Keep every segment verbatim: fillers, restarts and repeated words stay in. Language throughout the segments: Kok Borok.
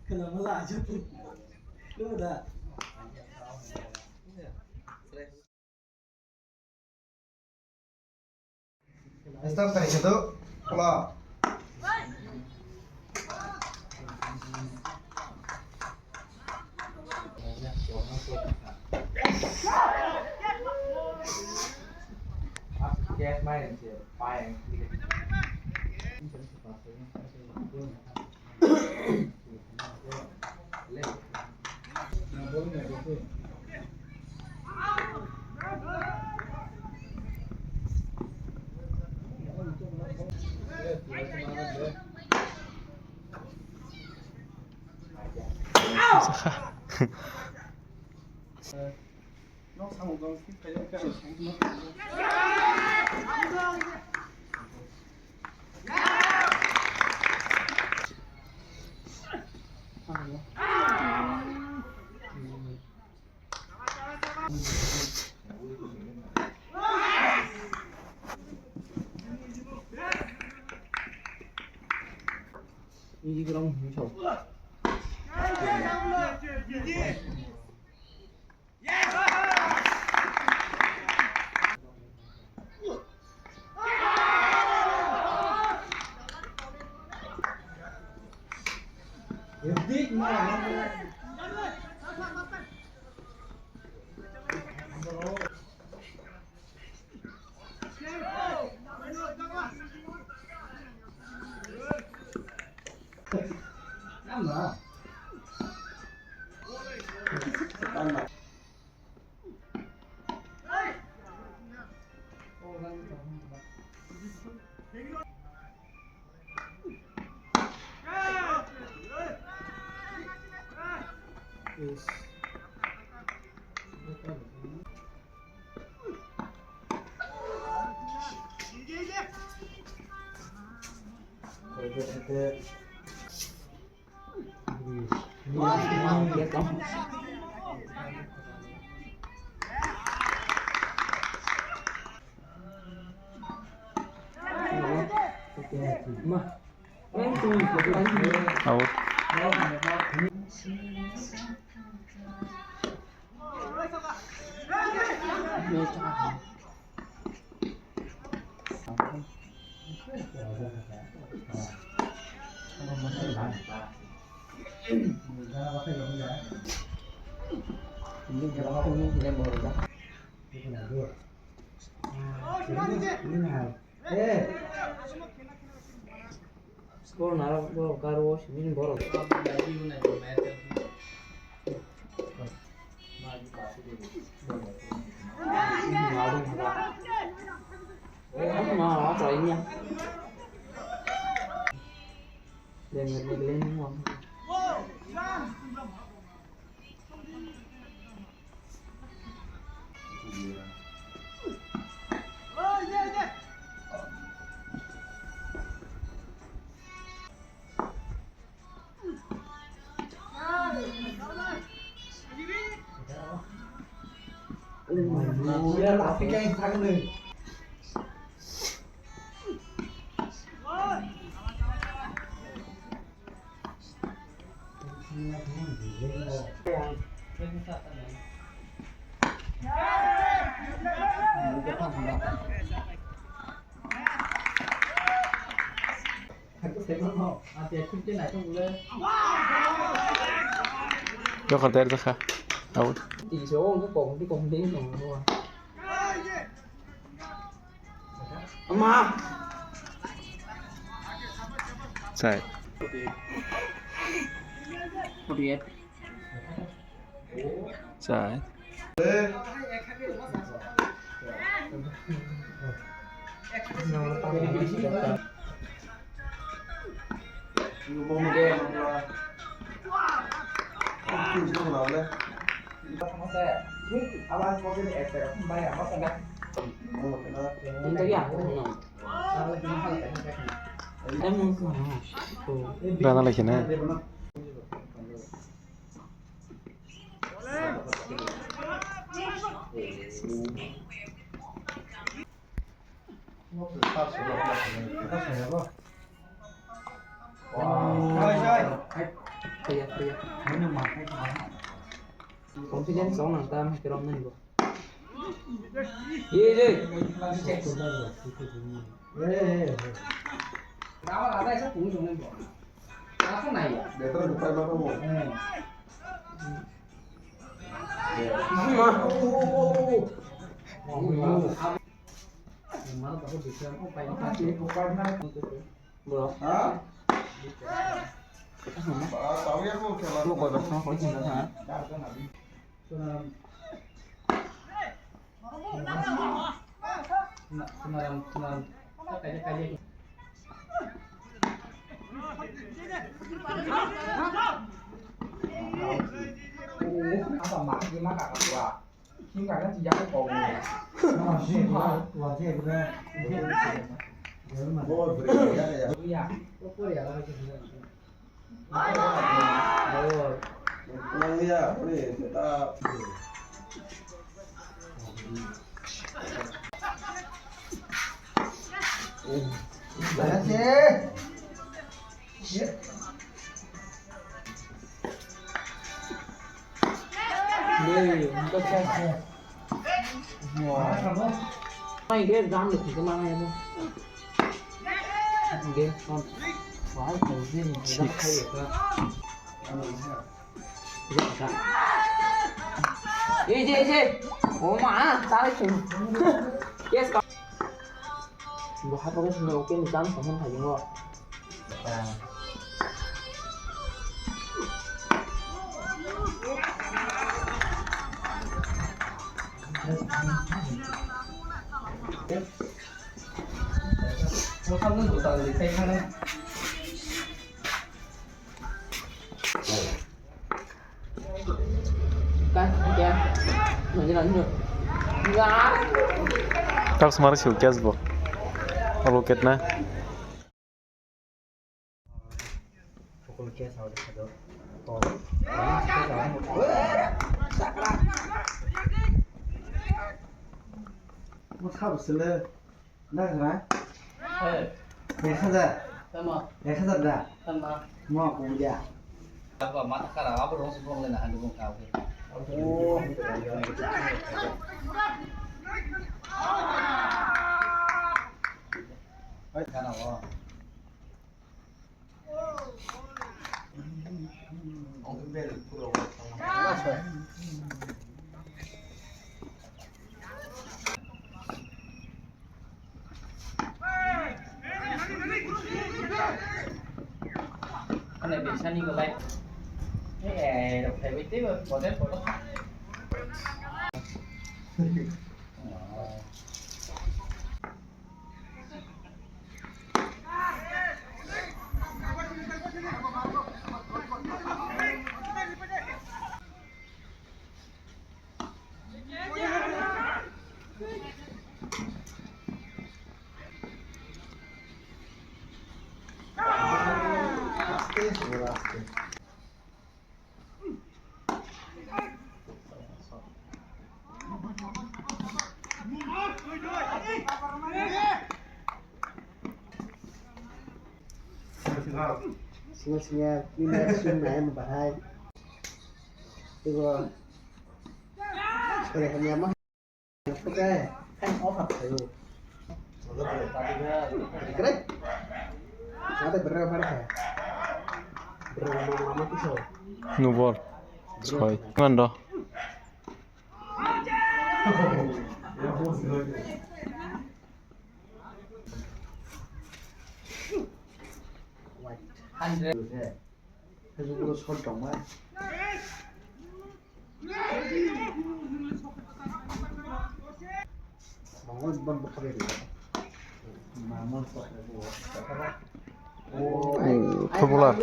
Start khai khe to. Pula. Out. Score narwk borok garo o simi borok. Dokar tayar jakha. Out. Ama. Sai. Sai. Gana lai kheno. Confidence song nang ta, mai krom nang bo. Ye, ye. Bro. Ha? Ba, tau ya ko khela. Lo ko da ko ko chin da ha. Ei je, ei je. O ma, tare chum. Yes, ka. Bo hapa ko sini oke ni kan sahun thajingo. Kak semar siu catch bo. Abo ketna. Mo sabo sele. Nagra? Hey. Ek hajar? Tama. Ek hajar da? Tama. Mo ko dia. Apa mata kara apa dong sebelum lena handu kau. Oh. Hai kana wa. Ane bisani ko lai. Eh, rok phai bai tei bo, boden bodo. Single single, nini sum nai mo bahai. Ibo sore hamya mo. Oke, kan off up tayo. Kre. Ada berapa berapa? Berapa lama tu so? Nubor. Soi. Mando. Hundred. Hajukuro shot tongma. Mangol ban bokha beri. Mangol bokha beri. Oh, footballer.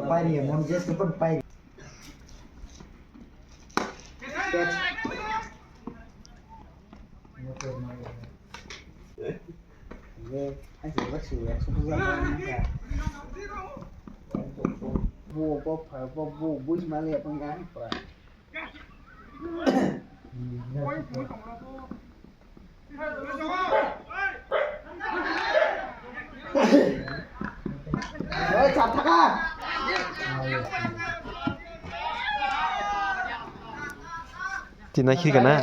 Pari, mon jes tu pun pari. Catch. Bo, bo, bo, bo, bo, buj mali apa enggak? Oi, Tina khika na?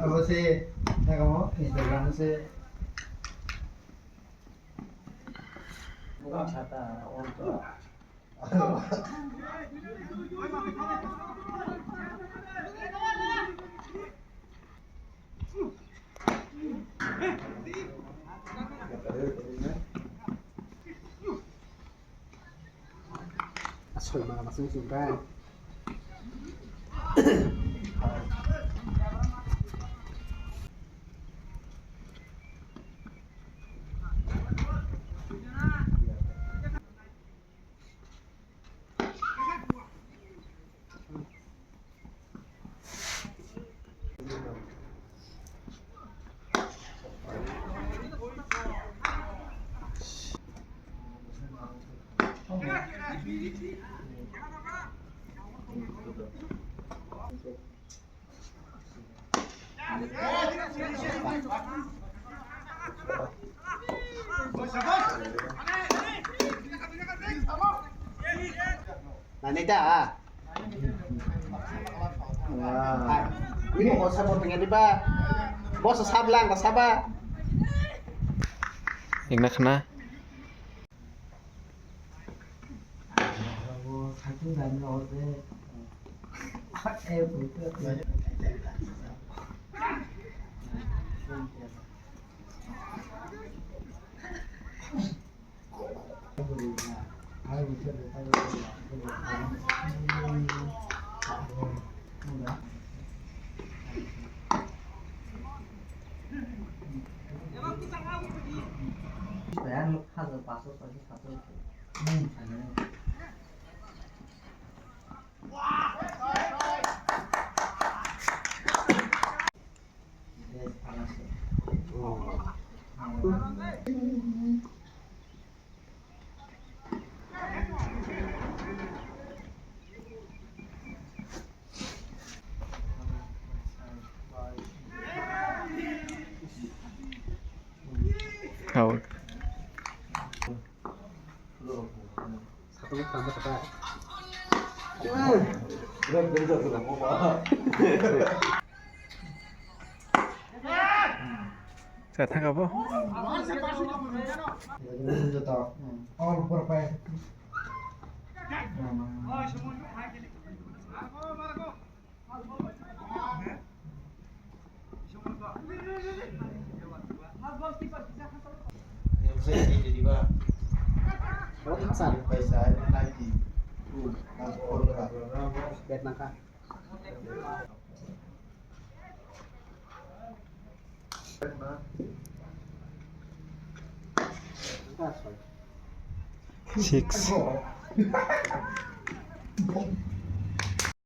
Abo se, nagamo, Instagram se. Asal mga masing sungkan. Nani ta? Ini mau saya mau tanya di ba. Bos sablang ta saba. Ingna khna. Out. Sa thang abo. Bet nangkha. Six.